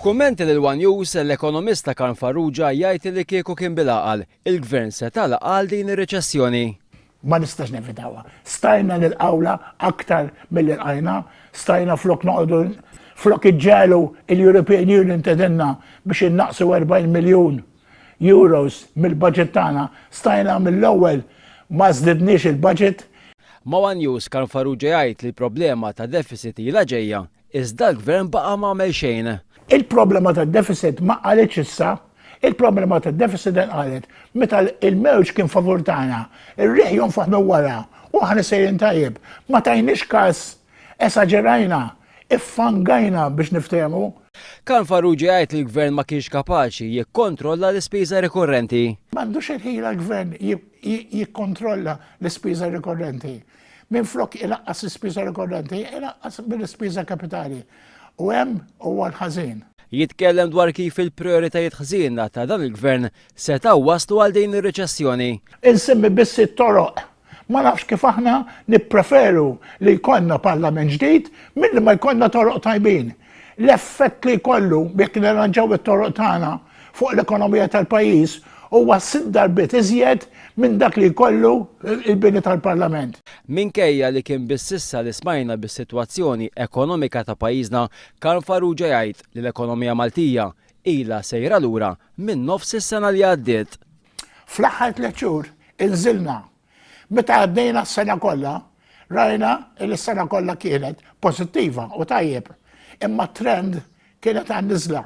F'kummenti lil One News, l-ekonomista Karm Farrugia jgħid li kieku kien bil-għaqal, il-Gvern seta' laqa' għal din ir-riċessjoni. Ma nistax nevitawha. Stajna nilqgħulha aktar milli lqajna, stajna flok noqogħdu flok iġġegħlu il-European Union tgħidilna biex innaqqsu 40 miljun euros mill-budget tagħna, stajna mill-ewwel ma żdidniex il-budget. Ma' one News, Karm Farrugia jgħid li l-problema ta' deficit ilha ġejja, iżda l-Gvern baqa' m'għamel xejn. Il-problema tad-deficit ma qalitx issa, il-problema tad-deficit inqalet meta l-mewġ kien favur tagħna, ir-riħ jonfoħ minn wara u aħna sejrin tajjeb. Ma tajniex każ, esaġerajna, iffangajna biex niftehmu. Karm Farrugia jgħid li l-Gvern ma kienx kapaċi jikkontrolla l-ispiża rikurrenti. M'għandux il-ħila l-Gvern jikkontrolla l-ispiża rikorrenti. Minflok inaqqas l-ispiża rikorrenti, inaqqas mill-ispiża kapitali. U hemm huwa l-ħażin. Jitkellem dwar kif il-prijoritajiet ħżiena ta' dan il-Gvern setgħu wasslu għal din ir-riċessjoni. Insemmi biss it-toroq. Ma nafx kif aħna nippreferu li jkollna Parlament ġdid milli ma jkollna toroq tajbin. L-effett li jkollu jekk nirranġaw it-toroq tagħna fuq l-ekonomija tal-pajjiż huwa sitt darbiet iżjed minn dak li jkollu l-bini tal-Parlament. Minkejja li kien biss issa li smajna bis-sitwazzjoni ekonomika ta' pajjiżna, Karm Farrugia jgħid li l-ekonomija Maltija ilha sejra lura minn nofs is-sena li għaddiet. Fl-aħħar tliet xhur inżilna. Meta għaddejna s-sena kollha, rajna li s-sena kollha kienet pożittiva u tajjeb, imma t-trend kienet għan-niżla.